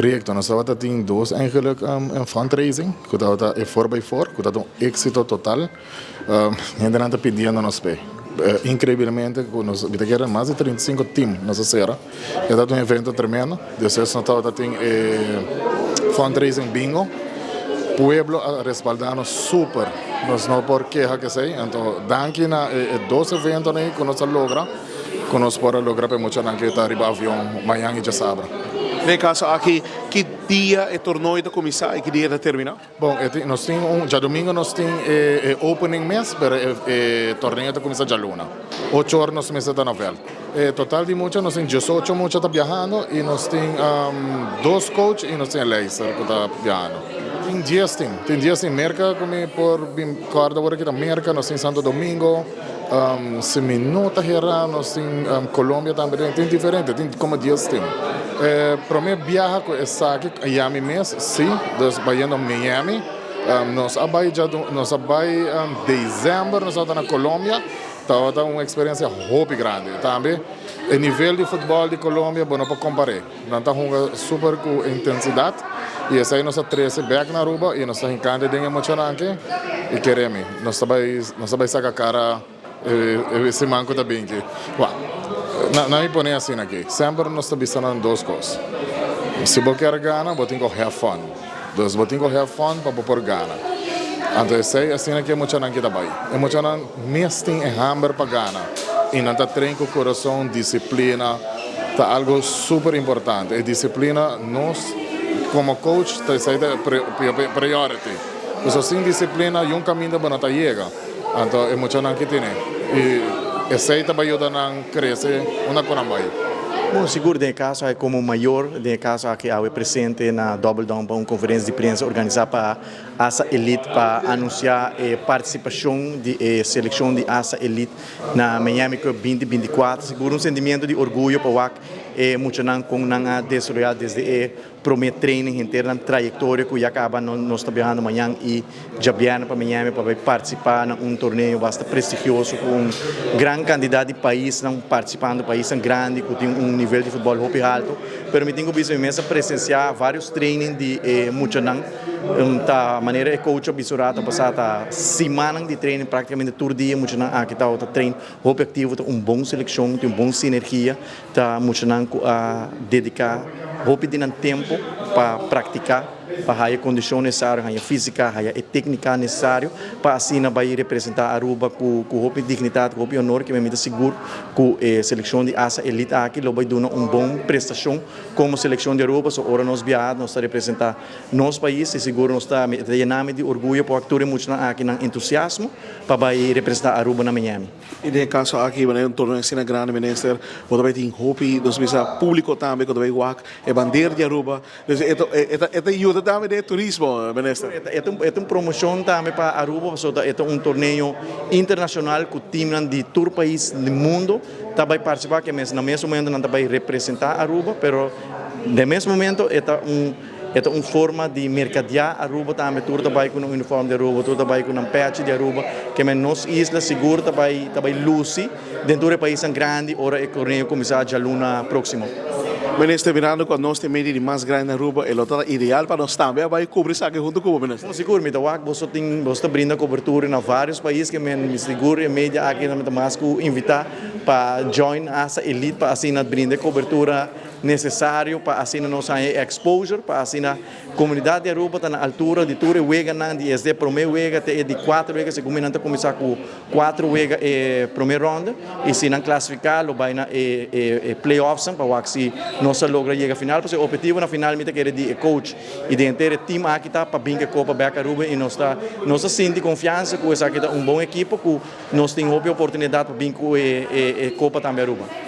Proyecto, nos tabata tin dos eigenlijk fundraising cu tabata e four by four cu tabata un exito total. Hendenan ta pidiendo nos p'e. Increiblemente cu nos mi ta kere mas di 35 team nos a cera. E tabata un evento tremendo. Despues nos tabata tin e fundraising bingo. Pueblo a respalda nos super. Nos no por keha kesey. Anto danki na e dos eventonan ey cu nos a logra. Ku nos por a logra pa e muchanan ke ta riba avion mañan i djasabra. Den e kaso aki, ki dia e tornoe ta kuminsá i ki dia e ta terminá? Bon, e tin, nos tin un, djadumingu nos tin e e opening mes, pero e e torneo ta kuminsá djaluna. Ocho or nos mester ta na vèlt. E total di mucha, nos tin diesocho mucha ta biahando i nos tin dos coach i nos tin e leister ku ta biahando. Tin dies tin, tin dies tin. Merka ku mi por bin kòrda awor aki ta Merka, nos tin Santo Domingo. Si mi no ta hera nos tin Colombia tambe den, tin diferente, tin como dies tin. E prome biaha cu esaki Miami mes, si, dus bayendo Miami, nos a bay nos a bay december nos tabata na Colombia, tabata un experiencia hopi grandi. Tambe e nivel di futbol di Colombia bo no por compare, nan ta hunga super cu intensidad y esey nos a trece bek na Aruba y nos ta hincando den e muchanan aki y kere mi. Nos ta bai nos ta bai saca cara e siman cu ta bin aki. Wak, na mi pone asina aki, semper nos ta bisa nan dos cos, si bo kier gana bo tin cu have fun, dus bo tin cu have fun pa bo por gana. Anto esey asina cu e muchanan aki ta bai. E muchanan mes tin e hamber pa gana y nan ta train cu curason, disciplina ta algo super importante. E disciplina nos como coach ta esey ta priority. Pasobra sin disiplina yun kaminda bo no ta yega. Anto e muchanan ki tene i esei ta bai yuda nan krese unda ku nan bai. Bon, sigur den e kaso aki komo mayor den e kaso aki awe presente na Double Down pa un konferensia di prensa organisá pa Asa Elite pa anunsiá e partisipashon di e selekshon di Asa Elite na Miami Cup 2024. Sigur un sentimiento di orguyo pa wak e muchanan kon nan a desaroyá desde e Prome training henter nan trayectoria cu ya caba nos ta biahando mañan y djabièrnè pa Miami pa bay participa na un torneo basta prestigioso cu un gran cantidad di paisnan participando, paisnan grandi cu tin un nivel di futbol hopi halto. Pero mi tin cu bisa mi mes a presencia varios training di e muchanan ta manera e coach a bisa un rato pasa ta simannan di training practicamente tur dia muchanan aki tabata train hopi activo ta un bon seleccion tin un bon sinergia. Ta muchanan ku a dediká hopi di nan tempu pa praktiká, pa haya e kondishon nesesario, haya físika, haya e téknika nesesario pa asina bai representá Aruba ku ku hopi dignitat, ku hopi honor. Kimen mi ta sigur ku e selekshon di Asa Elite aki lo bai duna un bon prestashon komo selekshon di Aruba. So ora nos biaha nos ta representá nos pais i sigur nos ta mi ta yena mi di orguyo pa wak tur e muchanan aki nan entusiasmo pa bai representá Aruba na Miami. I den e kaso aki, wanneer un torneo asina grandi, minister, bo ta bai tin hopi, nos bisa, públiko tambe ku ta bai wak e bandera di Aruba. Dus e ta, e ta, e ta yuda tambe den e turismo, minister. E ta, e ta un promoshon tambe pa Aruba, pasobra e ta un torneo internashonal ku timnan di tur pais di mundo ta bai partisipá, ke mes na mes momento nan ta bai representá Aruba, pero den mes momento e ta un. E ta un forma di mercadeá Aruba tambe, tur ta bai ku nan uniform di Aruba, tur ta bai ku nan pechi di Aruba, ke men nos isla sigur ta bai ta bai lusi den tur e paisnan grandi ora e torneo kuminsá djaluna próksimo. Minister, mirando ku anos ta e medio di mas grandi na Aruba, e lo ta ideal pa nos tambe a bai kubri esaki huntu ku bo, Minister. Bon, sigur, mi ta wak boso tin boso ta brinda kobertura na vários pais, ke men mi sigur e media aki ta mas ku invitá pa join Asa Elite pa asina brinda e kobertura Necesario pa asina nos haña e exposure, pa asina comunidad di Aruba ta na altura di tur e weganan di esde prome wega te e di cuater wega, segun mi nan ta cuminsa cu cuater wega e prome ronde y si nan clasifica lo bay na e e playoffsnan pa wak si nos ta logra yega final, pasobra e obhetivo na final mi ta kere di e coach y di henter e team aki ta pa bin cu e copa bek Aruba y nos ta nos ta sinti confiansa cu esaki ta un bon ekipo cu nos tin hopi oportunidad pa bin cu e e copa tambe Aruba.